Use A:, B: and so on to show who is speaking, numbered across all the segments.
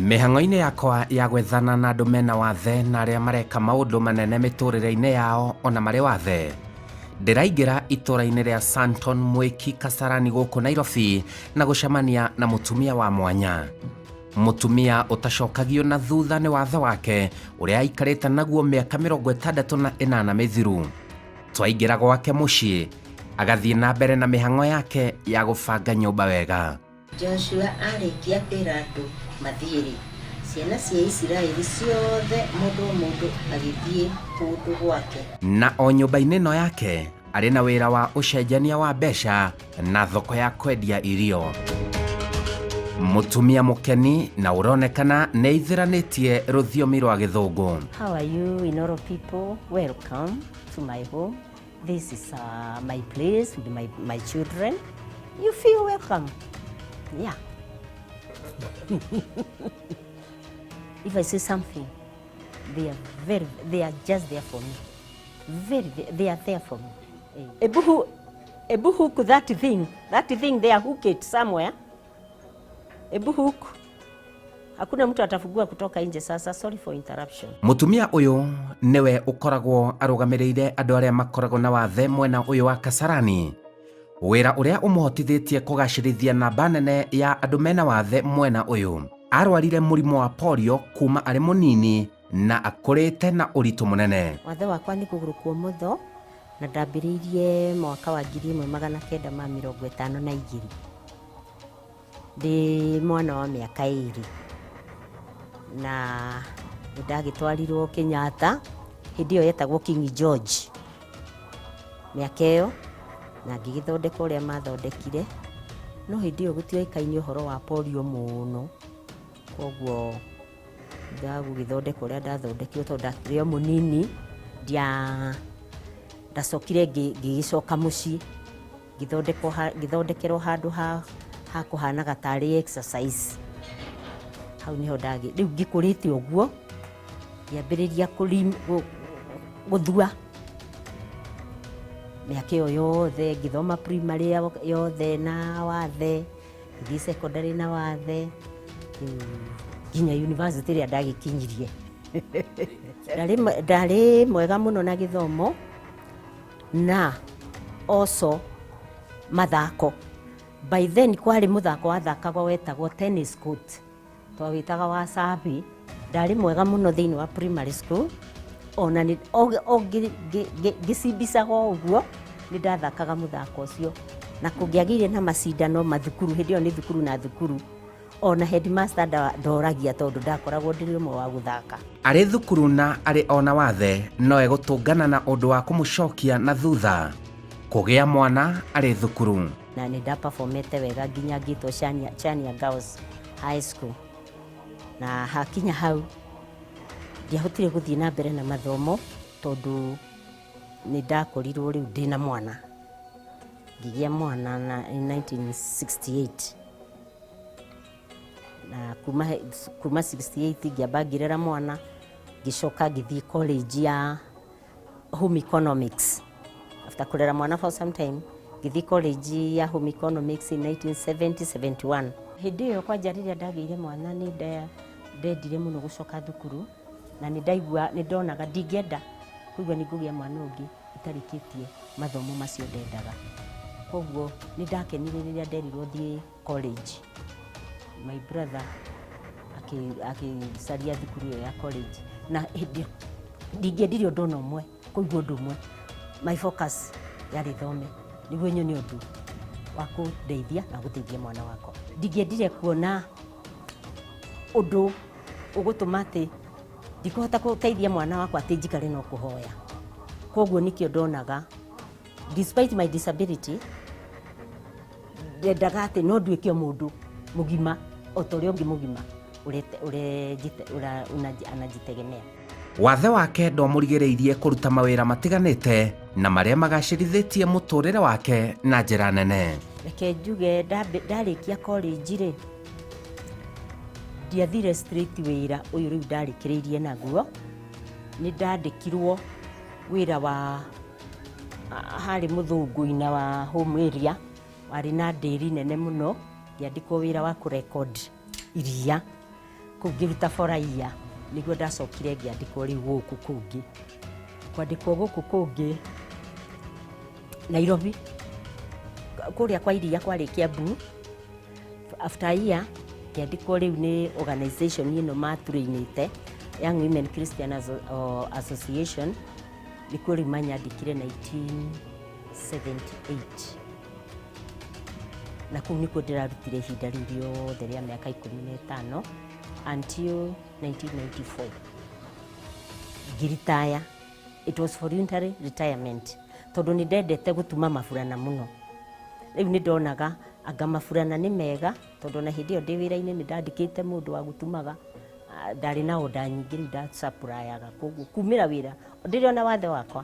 A: Mĩhang'o-inĩ yakwa ya gwethana na andũ mena wathe na arĩa mareka maũndũ manene mĩtũrĩre-inĩ yao ona marĩ wathe, ndĩraingĩra itũra-inĩ rĩa Santon Mwiki Kasarani gũkũ Nairobi na gũcemania na mũtumia wa mwanya. Mũtumia ũtacokagio na thutha nĩ wathe wake ũrĩa aikarĩte naguo mĩaka 68 mĩthiru. Twaingĩra gwake mũciĩ, agathiĩ na mbere na mĩhang'o yake ya gũbanga nyũmba wega.
B: Joshua aarĩkia kwĩra andũ mathiĩ-rĩ, ciana cia Isiraeli ciothe mũndũ o mũndũ agĩthiĩ kũndũ gwake.
A: Na o nyũmba-inĩ ĩno yake arĩ na wĩra wa ũcenjania wa mbeca na thoko ya kwendia irio. Mũtumia mũkeni na ũronekana nĩ aithĩranĩtie rũthiomi rwa Gĩthũngũ.
B: How are you, Inoro people? Welcome to my home. This is my place with my children. You feel welcome. Yeah. If I say something, they are just there for me. Very, they are there for me. Ebu, ebu hook that thing there, hook it somewhere. Ebu hook. Hakuna mtu atafungua kutoka nje sasa. Sorry for interruption.
A: Mũtumia ũyũ nĩwe ũkoragwo arũgamĩrĩire andũ arĩa makoragwo na wathe mwena ũyũ wa Kasarani. Wĩra ũrĩa ũmũhotithĩtie kũgacĩrithia namba nene ya andũ mena wathe mwena ũyũ. Arwarire mũrimũ wa polio kuma arĩ mũnini na akũrĩte na ũritũ mũnene.
B: Wathe wakwa nĩ kũgũrũ kwa ũmotho na ndambĩrĩirie mwaka wa 1952 ndĩ mwana wa mĩaka 2, na nĩ ndagĩtwarirwo Kenyatta, hĩndĩ ĩyo yetagwo King George mĩaka ĩyo, na ngĩgĩthondeka ũrĩa mathondekire, no hĩndĩ ĩyo gũtioĩkaine ũhoro wa polio mũno, koguo ndagũgĩthondeka ũrĩa ndathondekirwo tondũ ndakĩrĩ o mũnini. Ndacokire ngĩgĩcoka mũciĩ, ngĩthondekerwo handũ ha kũhanaga tarĩ exercise. Hau nĩho ndagĩ rĩu ngĩkũrĩte ũguo, ngĩambĩrĩria gũthua mĩaka ĩyo yothe, ngĩthoma primary yothe na wathe, ngĩthiĩ secondary na wathe, rĩu nginya university ĩrĩa ndagĩkinyirie. Ndarĩ mwega mũno na gĩthomo na also mathako. By then kwarĩ mũthako wathakagwo wetagwo tennis court, twawĩtaga wa cabi. Ndarĩ mwega mũno thĩinĩ wa primary school, ona o ngĩcimbicaga o ũguo nĩ ndathakaga mũthako ũcio, na kũngĩagĩire na macindano mathukuru, hĩndĩ ĩyo nĩ thukuru na thukuru, ona headmaster ndoragia tondũ ndakoragwo ndĩrĩ ũmwe wa gũthaka.
A: Arĩ thukuru na arĩ ona wathe no egũtũngana na ũndũ wa kũmũcokia na thutha, kũgĩa mwana arĩ thukuru.
B: Na nĩ ndaperformete wega nginya ngĩtwo Chania Girls High School, na hakinya hau ndiahotire gũthiĩ na mbere na mathomo tondũ nĩ ndakorirwo rĩu ndĩna mwana. Ngĩgĩa mwana na in 1968, na kuma 68 ngĩamba ngĩrera mwana, ngĩcoka ngĩthiĩ college ya home economics. After kũrera mwana for some time, ngĩthiĩ college ya home economics in 1970-71. Hĩndĩ ĩyo kwanja rĩrĩa ndagĩire mwana nĩ ndendire mũno gũcoka thukuru, na nĩ ndaigua nĩ ndonaga ndingĩenda kũigua nĩ ngũgĩa mwana ũngĩ itarĩkĩtie mathomo macio ndendaga. Koguo nĩ ndakenire rĩrĩa nderirwo thiĩ college. My brother akĩcaria thukuru ĩyo ya college, na hĩndĩ ĩyo ndingĩendire ũndũ ona ũmwe kũigua ũndũ ũmwe. My focus yarĩ thome nĩguo nyone ũndũ wa kũndeithia na gũteithia mwana wakwa. Ndingĩendire kuona ũndũ ũgũtũma atĩ ndikũhota gũteithia mwana wakwa atĩ njikare no kũhoya. Koguo nĩkĩo ndonaga despite my disability ndendaga atĩ no nduĩke o mũndũ mũgima o ta ũrĩa ũngĩ mũgima anajitegemea.
A: Wathe wake ndwamũrigĩrĩirie kũruta mawĩra matiganĩte na marĩa magacĩrithĩtie mũtũrĩre wake na njĩra nene.
B: Reke njuge ndarĩkia college rĩ, ndiathire straight wĩra ũyũ rĩu ndarĩkĩrĩirie naguo. Nĩ ndandĩkirwo wĩra wa harĩ mũthũngũ-inĩ wa home area warĩ na ndĩri nene mũno, ngĩandĩkwo wĩra wa kũrecord iria. Kũu ngĩruta boraiya nĩguo ndacokire ngĩandĩkwo rĩu gũkũ kũngĩ, kwandĩkwo gũkũ kũngĩ Nairobi, kũrĩa kwa iria kwarĩ Kiambu. After a year ngĩandĩkwo rĩu nĩ organization ĩno maturĩinĩte, Young Women Christian Association, nĩkuo rĩu manyandĩkire 1978, na kũu nĩkuo ndĩrarutire ihinda rĩu rĩothe rĩa mĩaka 15 until 1994 ngĩritaya. It was voluntary retirement tondũ nĩ ndendete gũtuma maburana mũno. Rĩu nĩ ndonaga anga maburana nĩ mega, tondũ ona hĩndĩ ĩyo ndĩ wĩra-inĩ nĩ ndandĩkĩte mũndũ wa gũtumaga. Ndarĩ na order nyingĩ, rĩu ndacapurayaga, koguo kumĩra wĩra ndĩrĩ ona wathe wakwa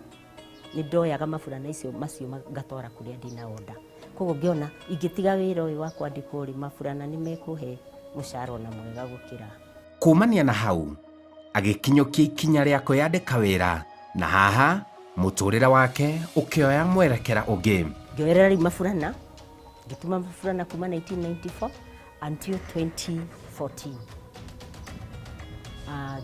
B: nĩ ndoyaga maburana icio macio ngatwara kũrĩa ndĩna order. Koguo ngĩona ingĩtiga wĩra ũyũ wa kwandĩkwo rĩ, maburana nĩ mekũhe mũcara ona mwega gũkĩra.
A: Kumania na hau agĩkinyũkia ikinya rĩa kwĩyandĩka wĩra, na haha mũtũrĩre wake ũkĩoya mwerekera ũngĩ.
B: Ngĩoerera rĩu maburana, ngĩtuma maburana kuma 1994 until 2014.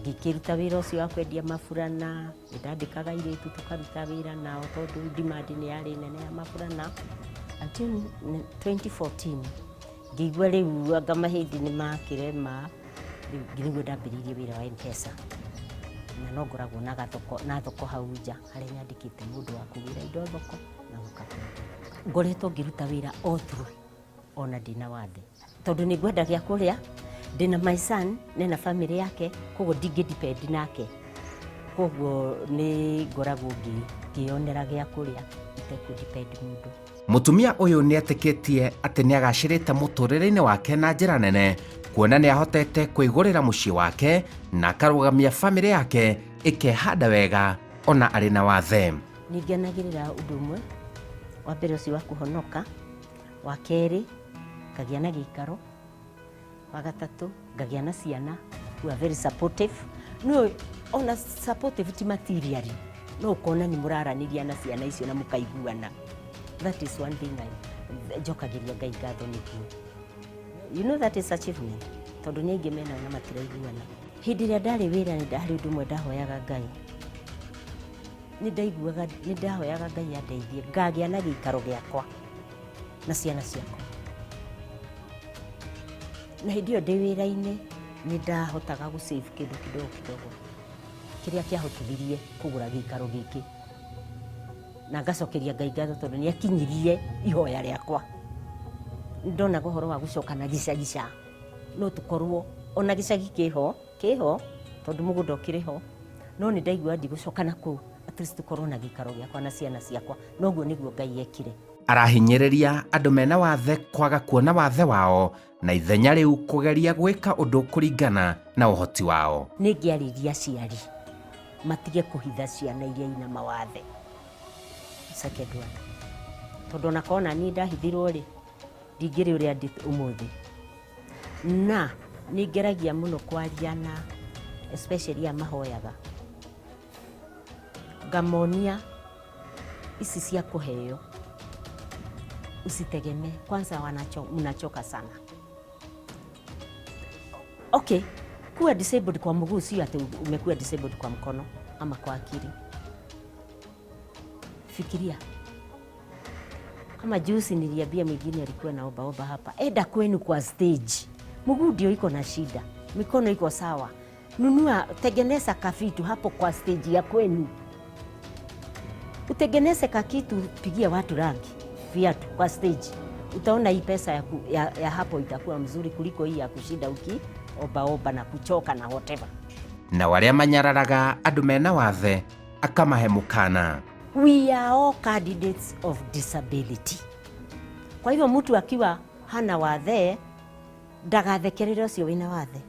B: Ngĩkĩruta wĩra ũcio wa kwendia maburana, nĩ ndandĩkaga airĩtu tũkaruta wĩra nao tondũ demand nĩ yarĩ nene ya maburana until 2014 ngĩigua rĩu anga mahĩndĩ nĩ makĩrema. Rĩu nĩguo ndambĩrĩirie wĩra wa M-Pesa, na no ngoragwo na gathoko na thoko hau nja harĩa nyandĩkĩte mũndũ wa kũgĩra indo thoko na gũka kwendia. Ngoretwo ngĩruta wĩra o through ona ndĩna wathe, tondũ nĩ ngwenda gĩa kũrĩa, ndĩna my son nena family yake, koguo ndingĩ depend nake, koguo nĩ ngoragwo ngĩyonera gĩa kũrĩa itekũ depend mũndũ.
A: Mũtumia ũyũ nĩ etĩkĩtie atĩ nĩ agacĩrĩte mũtũrĩre-inĩ wake na njĩra nene, kuona nĩ ahotete kwĩgũrĩra mũciĩ wake na akarũgamia bamĩrĩ yake ĩkehanda wega ona arĩ na wathe.
B: Nĩ ngenagĩrĩra ũndũ ũmwe wa mbere ũcio wa kũhonoka, wa kerĩ ngagĩa na gĩikaro, wa gatatũ ngagĩa na ciana who are very supportive. No ona supportive ti materially, no ũkona nĩ mũraranĩria na ciana icio na mũkaiguana. That is one thing I njokagĩria Ngai ngatho nĩguo. You know that is achievement, tondũ nĩ aingĩ menao na matiraiguana. Hĩndĩ ĩrĩa ndarĩ wĩra nĩ harĩ ũndũ ũmwe ndahoyaga Ngai, nĩ ndaiguaga nĩ ndahoyaga Ngai andeithie ngagĩa na gĩikaro gĩakwa na ciana ciakwa. Na hĩndĩ ĩyo ndĩ wĩra-inĩ nĩ ndahotaga gũ save kĩndũ kidogo kidogo kĩrĩa kĩahotithirie kũgũra gĩikaro gĩkĩ, na ngacokeria Ngai ngatho tondũ nĩ akinyirie ihoya rĩakwa. Nĩ ndonaga ũhoro wa gũcoka na gicagica, no tũkorwo ona gĩcagi kĩho kĩho tondũ mũgũnda ũkĩrĩ ho, no nĩ ndaigua ndigũcoka na kũu, at least tũkorwo na gĩikaro gĩakwa na ciana ciakwa. Noguo nĩguo Ngai ekire.
A: Arahinyĩrĩria andũ mena wathe kwaga kuona wathe wao na ithenya rĩu kũgeria gwĩka ũndũ kũringana na ũhoti wao.
B: Nĩ ngĩarĩria aciari matige kũhitha ciana iria ina mawathe. Second one, tondũ ona korwo naniĩ ndahithirwo rĩ, ndingĩrĩ ũrĩa ndĩ ũmũthĩ. Na nĩ ngeragia mũno kwaria na especially aya mahoyaga, ngamonia ici cia kũheo usitegemee kwanza, mnachoka sana. Okay, kuwa disabled kwa mguu sio ati umekuwa disabled kwa mkono ama kwa akili. Fikiria kama juzi niliambia mwingine alikuwa naomba omba hapa, enda kwenu kwa stage, mguu ndio iko na shida, mikono iko sawa, nunua, tengeneza kavitu hapo kwa stage ya kwenu, utengeneze kakitu, pigia watu rangi viatu kwa stage, utaona hii pesa ya hapo itakuwa mzuri kuliko hii ya kushinda ukiomba omba na kuchoka na whatever.
A: Na arĩa manyararaga andũ mena wathe akamahe mũkana.
B: We are all candidates of disability. Kwa hivyo mtu akiwa hana wathe ndagathekerere ũcio wĩna wathe,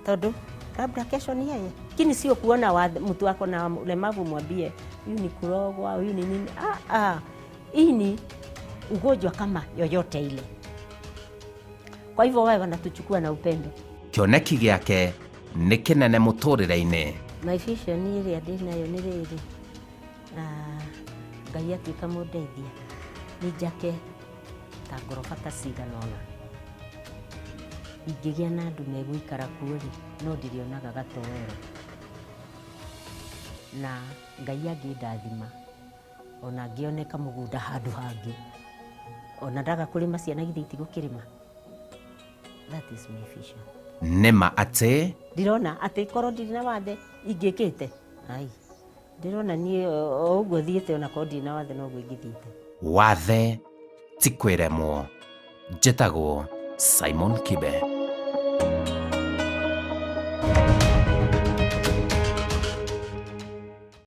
B: tondũ labda kesho ni yeye. Lakini sio kuona wathe, mtu ako na ulemavu mwambie huyu ni kurogwa, huyu ni nini. Ah, ah. Hii ni ugonjwa kama yoyote ile. Kwa hivyo wao wanatuchukua na upendo.
A: Kĩoneki gĩake nĩ kĩnene mũtũrĩre-inĩ.
B: My vision ĩrĩa ndĩnayo nĩ rĩrĩ, Ngai atuĩka mũndeithia nĩ njake ta ngoroba ta cigana ũna. Ingĩgĩa na andũ megũikara kuo rĩ, no ndĩrĩonaga gatowero. Na Ngai angĩndathima, ona ngĩone kamũgũnda handũ hangĩ, ona ndaga kũrĩma ciana githĩ itigũkĩrĩma? That is my vision.
A: Nĩ ma atĩ.
B: Ndirona atĩ korwo ndirĩ na wathe ingĩkĩte. Ai. Ndĩrona niĩ o ũguo thiĩte ona korwo ndirĩ na wathe noguo ingĩthiĩte.
A: Wathe ti kwĩremwo. Njĩtagwo Simon Kibe.